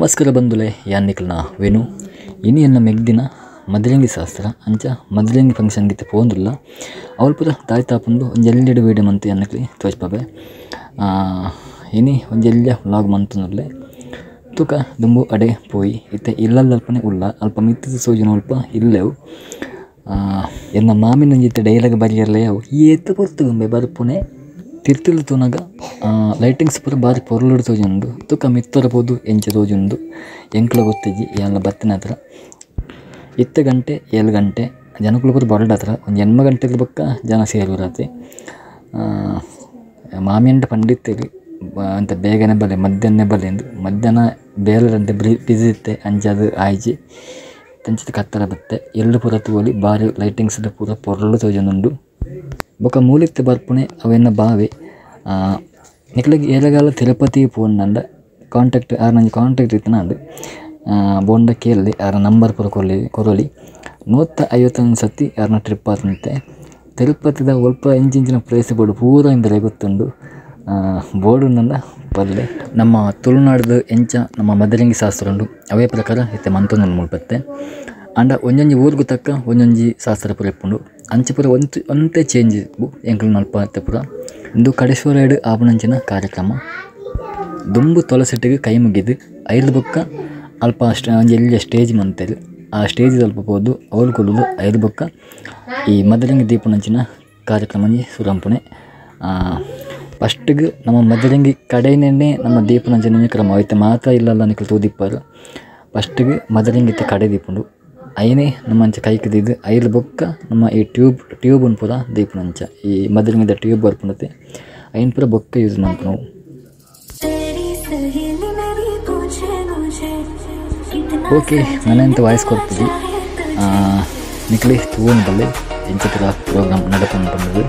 ನಮಸ್ಕಾರ ಬಂಧುಲೆ, ಯಾನ್ ವೇಣು. ಇನಿ ಎನ್ನ ಮೆಗ್ದಿನ ಮದರಂಗಿ ಶಾಸ್ತ್ರ ಅಂಚ ಮದರಂಗಿ ಫಂಕ್ಷನ್ ಗಿತ್ತ ಪೋಂದುಲ್ಲ ಅವಳು ಪೂರ ತಾಯಿ ತಾಪುಂದು ಒಂಜೆಲ್ಲೆಡು ವೀಡಿಯೋ ಮಂತು ಎನ್ನಕ್ಲಿ ತೋಜ್ಪಾಬೆ. ಇನಿ ಒಂಜೆಲ್ಯ ವ್ಲಾಗ್ ಮಂತುನುಲ್ಲೆ ತುಕ ದುಂಬು ಅಡೆ ಪೋಯಿ ಇತ್ತೆ ಇಲ್ಲಲ್ಪನೆ ಉಲ್ಲ ಅಲ್ಪ ಮಿತ್ತದ ಸೋಜುನ ಅಲ್ಪ ಇಲ್ಲೆವು. ಎನ್ನ ಮಾಮಿನೊಂಜಿತ್ತೆ ಡೈಲಾಗ್ ಬರಿಯರ್ಲೆ ಅವು ಏತ್ ಪೊರ್ತುಗುಂಬೆ ಬರ್ಪುನೆ ತಿರ್ತುಲು ತೂನಗ ಲೈಟಿಂಗ್ಸ್ ಪೂರ ಬಾರಿ ಪೊರ್ಲುಡು ತೋಜುಂಡು. ತುಕ ಮಿತ್ತರ ಪೋದು ಎಂಚ ತೋಜುಂಡು ಎಂಕ್ಲ ಗೊತ್ತಿಜ್ಜಿ. ಯಾನ್ಲ ಬತ್ತಿನ ಹತ್ರ ಇತ್ತೆ ಗಂಟೆ 7 ಗಂಟೆ ಜನಕುಲು ಪೂರ ಬರಡತ್ರ ಒಂಜಿ 8 ಗಂಟೆದ ಬೊಕ್ಕ ಜನ ಸೇರುವರಾತೆ. ಮಾಮಿಯಂಡ ಪಂಡಿತ್ತೇರಿ ಅಂತ ಬೇಗನೆ ಬಲೆ ಮಧ್ಯಾಹ್ನ ಬಲೆ ಎಂದು ಮಧ್ಯಾಹ್ನ ಬೇಲರಂತೆ ಬಿಸಿ ಇತ್ತೆ ಅಂಚಾದ್ ಆಯ್ಜಿ ತಂಚಿದ ಕತ್ತರ ಬತ್ತೆ ಎಲ್ಲು ಪೂರ ತೂವೊಲಿ ಬಾರಿ ಲೈಟಿಂಗ್ಸ್ ಪೂರ ಪೊರ್ಲು ತೋಜೊಂದುಂಡು. ಬೊಕ ಮೂಲಿತ್ತೆ ಬರ್ಪುನೆ ಅವೆನ್ನ ಬಾವೆ. ನಿಕ್ಲೆಗ್ ಏರೆಗಾಲ ತಿರುಪತಿ ಪೋಂಡಂಡ ಕಾಂಟ್ಯಾಕ್ಟ್ ಆರ್ನ ಕಾಂಟ್ಯಾಕ್ಟ್ ಇತ್ತಿನಾಂಡ್ ಬೋಂಡ ಕೇಳಿ ಆರ ನಂಬರ್ ಪೂರ ಕೊರ್ಲಿ ಕೊರೊಲಿ. 151 ಸತಿ ಆರ್ನ ಟ್ರಿಪ್ ಆತಂತೆ. ತಿರುಪತಿದ ಒಲ್ಪ ಇಂಚಿಂಚಿನ ಪ್ಲೇಸ್ ಬೋರ್ಡು ಪೂರ ಇಂದರೆ ಗೊತ್ತುಂಡು. ಬೋರ್ಡು ಪಲ್ಲೆ ನಮ್ಮ ತುಳುನಾಡ್ದು ಎಂಚ ನಮ್ಮ ಮದರಂಗಿ ಶಾಸ್ತ್ರ ಉಂಡು ಅವೇ ಪ್ರಕಾರ ಇತ್ತೆ ಮಂತೊಂದುಂಡು ಮುಲ್ಪತ್ತೆ. ಆಂಡ ಒಂಜೊಂಜಿ ಊರುಗು ತಕ್ಕ ಒಂಜೊಂಜಿ ಶಾಸ್ತ್ರ ಪೂರ ಇಪ್ಪುಂಡು. ಅಂಚ ಪೂರ ಒಂತೆ ಚೇಂಜ್ ಎಂಕಲ್ನ ಅಲ್ಪ ಇತ್ತೆ ಪೂರ ಇಂದು ಕಡೇಶ್ವರ ಆಪುನಂಚಿನ ಕಾರ್ಯಕ್ರಮ. ದುಂಬು ತೊಲಸೆಟ್ಟಿಗೆ ಕೈ ಮುಗಿದು ಐದು ಬೊಕ್ಕ ಅಲ್ಪ ಒಂಜಿ ಎಲ್ಯ ಸ್ಟೇಜ್ ಮಂತೆರ್. ಆ ಸ್ಟೇಜ್ ಅಲ್ಪ ಪೋದು ಅವ್ಲು ಕುಲ್ಲುದು ಐದು ಬೊಕ್ಕ ಈ ಮದರಂಗಿ ದೀಪುನಂಚಿನ ಕಾರ್ಯಕ್ರಮ ಸುರಂಪುನೆ. ಫಸ್ಟ್ಗೆ ನಮ್ಮ ಮದರಂಗಿ ಕಡೆನೇ ನಮ್ಮ ದೀಪುನಂಚಿನ ಕ್ರಮ ಐತೆ ಮಾತ್ರ ಇಲ್ಲಲ್ಲ ನಿಕುಲು ತೂದಿಪ್ಪರು. ಫಸ್ಟ್ಗೆ ಮದರಂಗಿ ಇತ್ತೆ ಕಡೆ ದೀಪುಂಡು ಐನೇ ನಮ್ಮ ಅಂಚ ಕೈಕ್ ದೀದು ಐದು ಬೊಕ್ಕ ನಮ್ಮ ಈ ಟ್ಯೂಬ್ ಪೂರ ದೀಪುನಂಚ ಈ ಮದರಂಗಿದ ಟ್ಯೂಬ್ ಬರ್ಪುಂಡತೆ ಐನ್ ಪೂರ ಬೊಕ್ಕ ಯೂಸ್ ಮನ್ಪುನವು. ಓಕೆ, ನಾನೆಂತ ವಾಯ್ಸ್ ಕೊಡ್ತೀವಿ ನಿಕ್ಲಿ ತೂವೊಂದು ಬಲ್ಲೆ ಎಂಚ ಪೂರ ಪ್ರೋಗ್ರಾಮ್ ನಡಪುಂಡು ಪಂಡುದು.